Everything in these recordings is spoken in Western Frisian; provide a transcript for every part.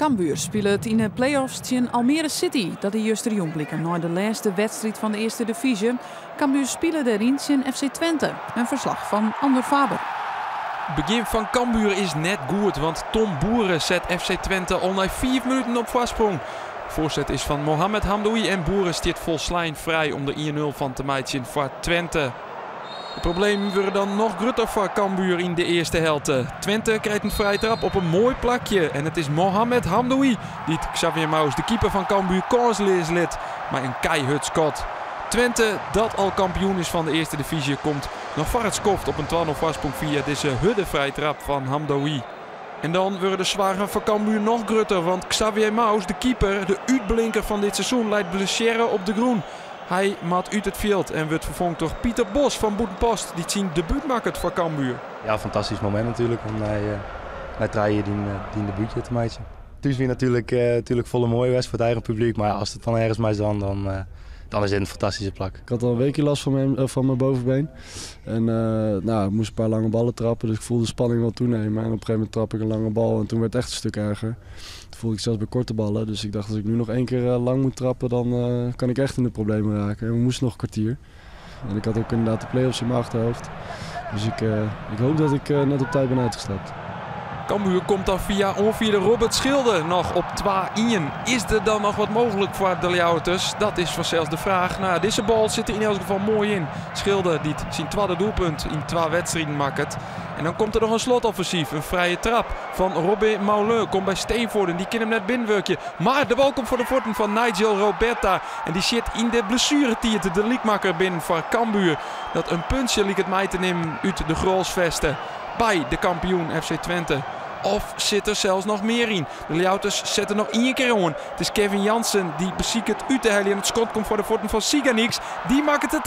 Cambuur spilet yn 'e play-offs tsjin Almere City. Dat die justerjûn bliken nei de lêste wedstriid fan de earste divyzje. Cambuur spile dêryn tsjin FC Twente. In ferslach fan Andor Faber. Begjin fan Cambuur is net goed, want Tom Boere set FC Twente al nei 5 minuten op foarsprong. Foarset is fan Mohamed Hamdoui en Boere stiet folslein frij om der 1-0 fan te meitsjen foar Twente. De problemen wurde dan noch grutter foar Cambuur yn de earste helte. Twente krijt in frije trap op in moai plakje en it is Mohamed Hamdoui dy't Xavier Mous, de keeper fan Cambuur, kânsleas lit mei in keihurd skot. Twente, dat al kampioen is fan de earste divyzje, komt noch foar it skoft op in 2-0 foarsprong fia dizze hurde frije trap fan Hamdoui. En dan wurde de soargen foar Cambuur noch grutter, want Xavier Mous, de keeper, de útblinker fan dit seizoen, leit blessearre op de grûn. Hy moat út it fjild en wurdt ferfongen troch Pieter Bos fan Bûtenpost, dy't syn debút makket foar Cambuur. Ja, fantastysk momint natuerlik om nei 3 jier dyn debútje te meitsjen. Thús wie natuerlik folle moaier west foar it eigen publyk, mar ast it dan ergens meist dwaan, dan is dit in fantastyske plak. Ik had al een weekje last van mijn bovenbeen. En ik moest een paar lange ballen trappen, dus ik voelde de spanning wel toenemen. En op een gegeven moment trap ik een lange bal en toen werd het echt een stuk erger. Toen voelde ik zelfs bij korte ballen, dus ik dacht als ik nu nog 1 keer lang moet trappen, dan kan ik echt in de problemen raken. En we moesten nog een kwartier. En ik had ook inderdaad de play-offs in mijn achterhoofd. Dus ik hoop dat ik net op tijd ben uitgestapt. Cambuur komt dan via oanfierder Robert Schilder noch op 2-1. Is der dan noch wat mooglik foar de Ljouwerters? Dat is fansels de fraach. Dizze bal sit der yn elts gefal moai yn. Schilder dy't syn twadde doelpunt yn 2 wedstriden makket. En dan komt der noch in slotoffensyf. In frije trap fan Robin Maulun komt by Steenvoorden. Dy kin him net binnenwurkje. Mar de bal komt foar de fuotten fan Nigel Robertha. En dy sjit yn de blessueretiid de lykmakker binnen foar Cambuur. Dat in puntsje liket mei te nimmen út de Grolsch Veste by de kampioen FC Twente. Of sit der sels noch mear yn? De Ljouwerters sette noch ien kear oan. It is Kevin Jansen dy't besiket út te heljen. It skot komt foar de fuotten fan Ciganiks. Dy makket der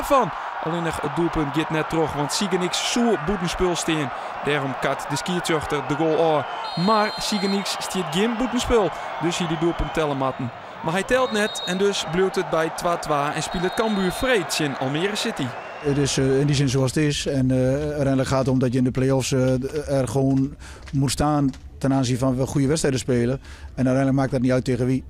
3-2 fan. Allinnich it doelpunt giet net troch, want Ciganiks soe bûtenspul stean. Dêrom kart de skiedsrjochter de goal ôf. Mar Ciganiks stiet gjin bûtenspul, dus hie dy doelpunt telle moatten. Mar hy telt net en dus bliuwt it by 2-2 en spilet Cambuur freed tsjin Almere City. Het is in die zin zoals het is. En uiteindelijk gaat het om dat je in de play-offs er gewoon moet staan ten aanzien van we goede wedstrijden spelen. En uiteindelijk maakt dat niet uit tegen wie.